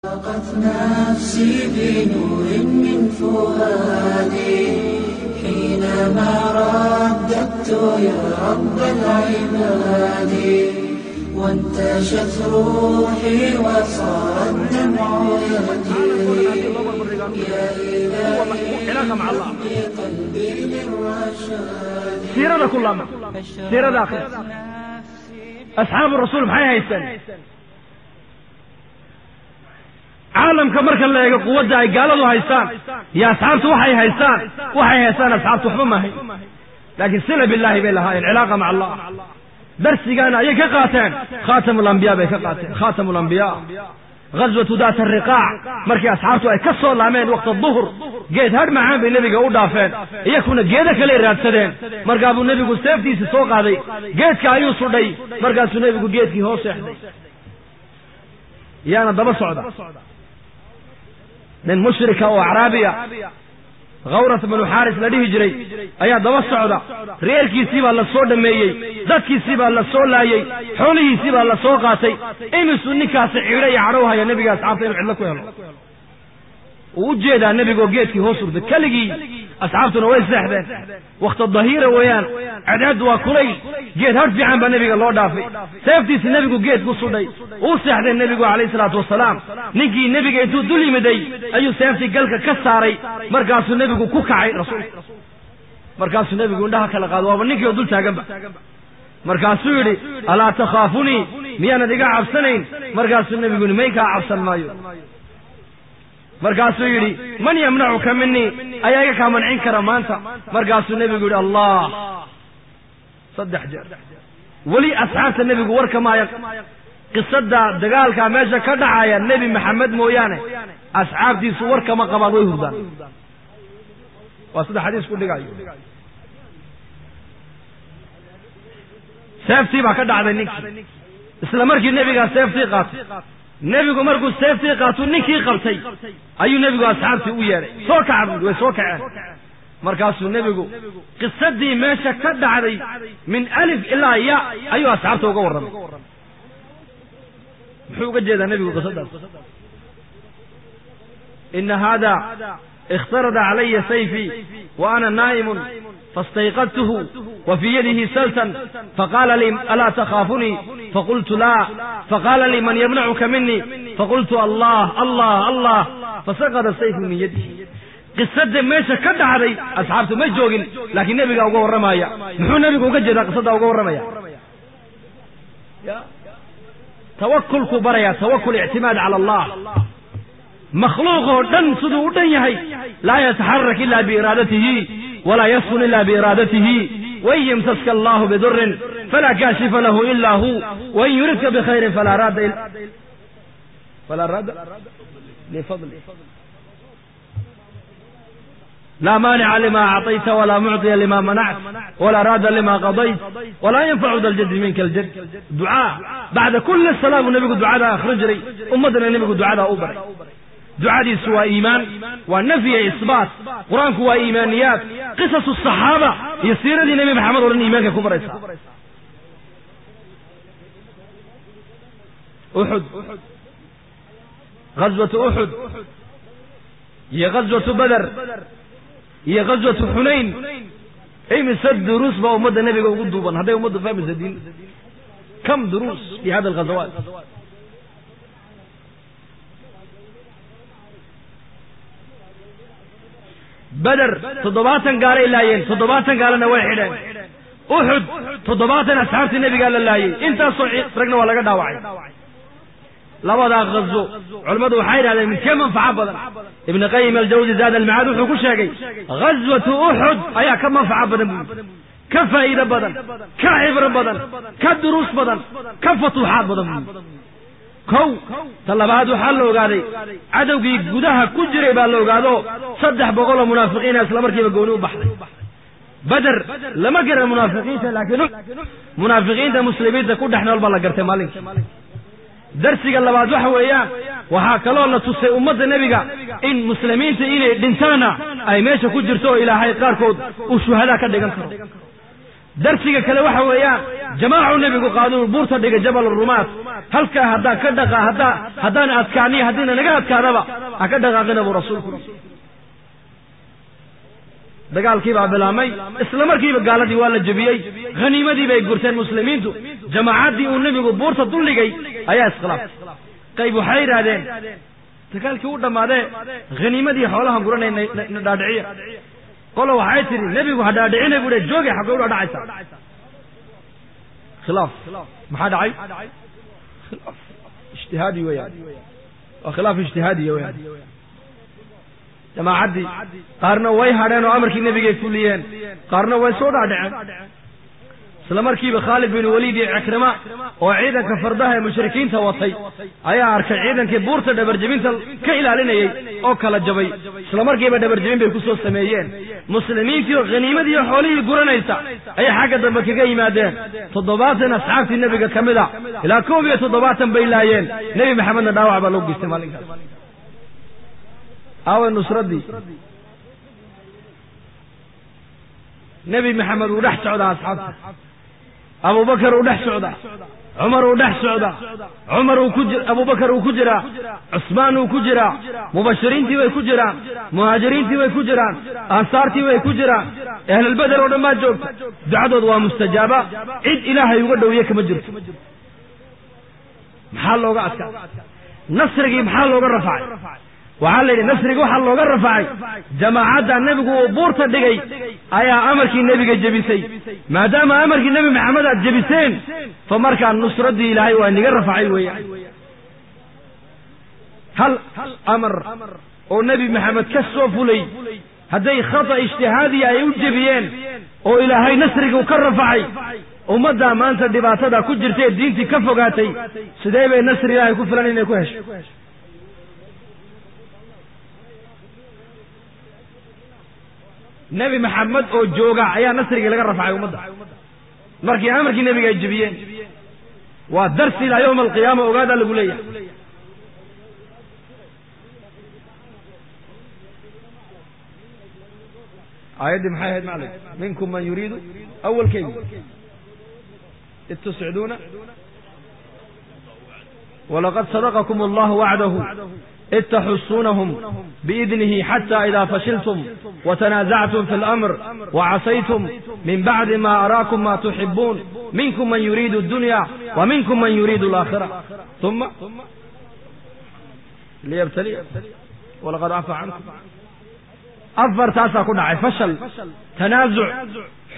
أشرقت نفسي بنور من فؤادي حينما رددت يا رب العباد وانتشت روحي وصار الدمع يجري يا إلهي قلبي للرشاد. Siirada ku laama siirada akhri asxaabu rasuul maxay haysteen caalamka marka la eego quwadda ay gaaladu haystaan iyo asxaabtu waxay haystaan waxay haystaan asxaabtu waxba maahay, laakiin sila billaahi bay lahaayeen cilaaqa maca allah. Darsigaana ayay ka qaateen, khaatamu lambiya bay ka qaateen, khaatamu lambiya. Ghaswatu daat ariqaac markii asxaabtu ay ka soo laameen waqta duhur, geed hadh macaan bay nebiga u dhaafeen, iyakuna geedo kaley raadsadeen. Markaa buu nebigu seeftiisi soo qaaday, geedka ayuu sudhay, markaasuu nebigu geedkii hoos seexday. Yaana daba socda nin mushrika oo acraabiya, Khawrat bnu Xaaris la dhihi jiray, ayaa daba socda. Reerkiisii baa la soo dhammeeyey, dadkiisii baa la soo laayey, xoolihiisii baa la soo qaatay. Imisuu ninkaasi ciidho iyo cadhow haya nebiga asxaabta inuu cidlo ku helo. Uu u jeedaa nebigoo geedkii hoos urday keligii, asxaabtuna way seexdeen. Wakhta dahiira weeyaan, cadceed waa kulayl, geed har fiican baa nebiga loo dhaafay. Seeftiisi nebigu geed ku sudhay, uu seexday nebigu calayhi salaatu wasalaam. Ninkii nebiga intuu dul yimiday ayuu seeftii galka ka saaray, markaasuu nebigu ku kacay rasuulka. Markaasuu nebigu indhaha kala qaado, waaba ninkii oo dul taaganba. Markaasuu yidhi, alaa takhaafunii, miyaanad iga cabsanayn? Markaasuu nebigu yidhi, may kaa cabsan maayo. Markaasuu yidhi, man yamnacuka minii, ayaa iga kaa mancin kara maanta? Markaasuu nebigu yidhi, allah, 3 jeer. Weli asxaabta nebigu warka maaya qisada dagaalkaa meesha ka dhacaya, Nebi Maxamed mooyaane asxaabtiisu warkama qabaan, way hurdaan. Waa sida xadiis ku dhigayo. Seeftii baa ka dhacday ninkii isla markii nebigaa seeftii qaatay. Nebigu markuu seeftii qaatuu ninkii qabtay ayuu nebigu asxaabtii u yeedhay, soo kaca buuri. Way soo kaceen. Markaasuu nebigu qisadii meesha ka dhacday min alif ilaa ya ayuu asxaabta uga warramay. Muxuu uga jeedaa nebigu qisadaas? Ina hada ikhtarada calaya sayfii wa ana naa'imun faاstayqadtuhu wa fii yadihi saltan faqaala lii alaa takhaafunii faqultu laa faqaala lii man yamnacuka minii faqultu allah allah allah fasaqada sayfu min yadihi. Qisada meesha ka dhacday asxaabtu ma joogin, laakiin nebigaa uga warramaya. Muxuu nebigu uga jeedaa qisaddaa uga warramaya? Tawakulkuu barayaa, tawakul, ictimaad cala allah. Makhluuq oo dhan siduu u dhan yahay laa yataxarak ila biiraadatihi walaa yaskun ila biiraadatihi. Wain yamsaska allahu bidurin falaa kaashifa lahu ila hu, wain yuridka bikhayrin falaa raadda lifadli, laa maanica lima acطayta walaa mucطiya lima manacت walaa raada lima qadayt walaa yanfacu da ljadi minka aljad. Ducaa bacda kuli salaa buu nebigu ducada akhrin jiray, ummaddana nebigu ducadaa u baray. Ducadiisu waa iimaan, waa nafyi isbaat. Qur-aanku waa iimaaniyaat, qisasu saxaaba iyo siiradii Nebi Maxamed oo dhan iimaanka ku baraysaa. Uxud, ghaswatu Uxud iyo ghaswatu Beder iyo ghaswatu Xunayn, imise duruus baa ummadda nebiga ugu duuban hadday ummaddu fahmaysa diin? Kam duruus fi hada alghazawaat? Beder 70 gaalay laayeen, 70 gaalana way xidheen. Uxud 70 asxaabtii nebigaa la laayey, intaasoo ragna waa laga dhaawacay. Labadaa ghazo culimmadu waxay yidhahdeen midkee manfaco badan? Ibn Qayim Aljawsi Zaad Almacaad wuxuu ku sheegay ghaswatu Uxud ayaa ka manfaco badan buu, ka faa'iido badan, ka cibro badan, ka duruus badan, ka futuuxaad badan buu. Kow ta labaad, waxaa la ogaaday cadowgii gudaha ku jiray baa la ogaado, 300 oo munaafiqiina isla markiiba gooni u baxday. Beder lama garan munaafiqiinta, laakiin munaafiqiinta muslimiinta ku dhex nool baa la gartay maalinkii. Darsiga labaad waxa weeyaan, waxaa kaloo la tusay ummadda nebiga in muslimiinta inay dhintaana ay meesha ku jirto oo ilaahay qaarkood uu shuhadaa ka dhigan karo. Darsiga kale waxa weeyaan jamaacu nebigu qaaduu buurta dhigay Jabal Rumaat, halkaa haddaa ka dhaqa, haddaan adkaaniyo haddiina naga adkaadaba ha ka dhaqaaqina buu rasuulku. Dagaalkii baa bilaabmay, isla markiiba gaaladii waa la jebiyey, haniimadii bay gurteen muslimiintu. Jamaacaddii uu nebigu buurta duldhigay ayaa iskhilaaftay. Qayb waxay yidhaahdeen dagaalkii u dhammaadee haniimadii xoolahan guranay na dhaadhiciya. Qolo waxay tidhi nebigu ha dhaadhicinay buu dhe, joogay xaggay u dhaadhacaysaa. Khilaaf maxaa dhacay? Khilaaf ijtihaadi weeyaan, waa khilaaf ijtihaadiya weeyaan. Jamaacaddii qaarna way hadheen oo amarkii nebigay fuliyeen, qaarna way soo dhaadhaceen. Isla markiiba Khaalid bin Waliid iyo Cikrima oo ciidanka fardaha ee mushrikiinta watay ayaa arkay ciidankii buurta dhabarjebinta ka ilaalinayey oo kala jabay. Isla markiiba dhabarjebin bay ku soo sameeyeen. Muslimiintii oo haniimadii iyo xoolihii guranaysa ayay xagga dambe kaga yimaadeen. 70 asxaabtii nebiga ka mid a ilaa 71 bay laayeen. Nebi Maxamedna dhaawac baa loo geystay maalinkaas. Aaway nusraddii? Nebi Maxamed uu dhex socdaa asxaabta, Abubakar uu dhex socdaa, Cumar uu dhex socdaa, Cumar uu ku jir, Abubakar uu ku jiraa, Cusmaan uu ku jiraa, mubashiriintii way ku jiraan, muhaajiriintii way ku jiraan, ansaartii way ku jiraan, ahlulbeder oo dhan baa joogta. Ducadood waa mustajaaba, cid ilaahay uga dhowiye kama jirto. Maxaa looga adkaa nasrigii? Maxaa looga rafacay? Waxaa la yidhi nasriga waxaa looga rafacay jamaacadda nebigu uu buurta dhigay ayaa amarkii nebiga jebisay. Maadaama amarkii nebi Maxamed aad jebiseen, fa markaa nusraddii ilaahay waa inaga rafacay weeyaan. Hal amar oo nebi Maxamed ka soo fulay hadday khata ijtihaadiya ay u jebiyeen oo ilaahay nasrigu ka rafacay, ummaddaa maanta dhibaatada ku jirta ee diintii ka fogaatay sidee bay nasri ilaahay ku filan inay ku hesho? Nebi Maxamed oo jooga ayaa nasrigii laga rafacay ummadda markii amarkii nebiga ay jebiyeen. Waa darsi ilaa yowma alqiyaama ogaadaa lagu leeyahay. Aayaddii maxay ahayd macalin? Minkum man yuriidu awalkeygii id tusciduuna walaqad sadaqakum allahu wacdahu id taxusunahum biidnihi xata ida fashiltum watanaasactum fi اlamr wacasaytum min bacdi ma araakum ma tuxibuun minkum man yuriidu addunya wa minkum man yuriidu alaakhira uma liyabtaliya walaqad cafa cankum. Afartaasaa ku dhacay fashal, tanaasuc,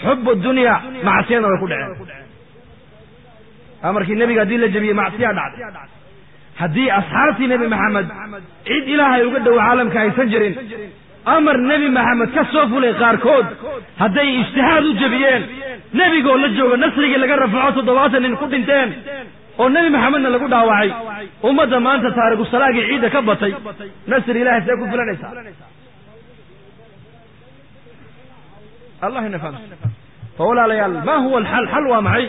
xub dunya, macsiyana way ku dhaceen. Amarkii nebiga haddii la jebiyey macsiyaa dhacday. Haddii asxaabtii nebi Maxamed cid ilaahay uga dhow caalamka aysan jirin, amar nebi Maxamed ka soo fulay qaarkood hadday ijtihaad u jebiyeen, nebigoo la joogo nasrigii laga rafaco 70 nin ku dhinteen oo nebi Maxamedna lagu dhaawacay, ummadda maanta taariku salaagii ciidda ka batay nasri ilahay see ku filanaysaa? Allah ina fahamsa. Fawalaalayaal, ma huwa alxal? Xal waa maxay?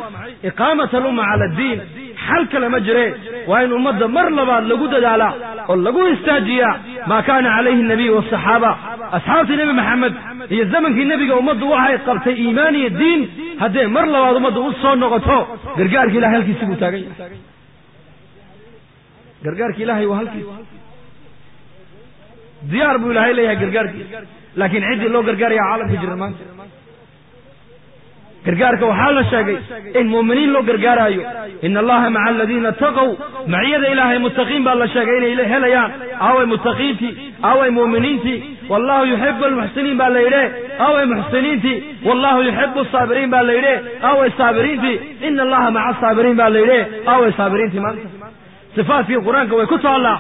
Iqaamat alumma cala addiin. Xal kale ma jire, waa in ummadda mar labaad lagu dadaalaa oo lagu istaajiyaa maa kaana calayhi nabiy wasaxaaba. Asxaabtii nebi Maxamed iyo zamankii nebiga ummaddu waxay qabtay iimaan iyo diin. Hadday mar labaad ummaddu u soo noqoto, gargaarka ilahay halkiisi buu taagan yahay. Gargaarka ilaahay waa halkiisa, diyaar buu ilaahay leeyahay gargaarkiisa, laakiin ciddii loo gargaaraya caalamka jira maanta. Gargaarka waxaa la sheegay in mu'miniin loo gargaaraayo, ina allaha maca aladiina taqow. Maciyada ilaahay muttaqiin baa la sheegay inay helayaan. Aaway muttaqiintii? Aaway mu'miniintii? Wallahu yuxibu almuxsiniin baa la yidhe, aaway muxsiniintii? Wallahu yuxibu asaabiriin baa la yidhe, aaway saabiriintii? Ina allaha maca asaabiriin baa la yidhe, aaway saabiriintii? Maanta sifaadkii qur-aanka way ku taallaa.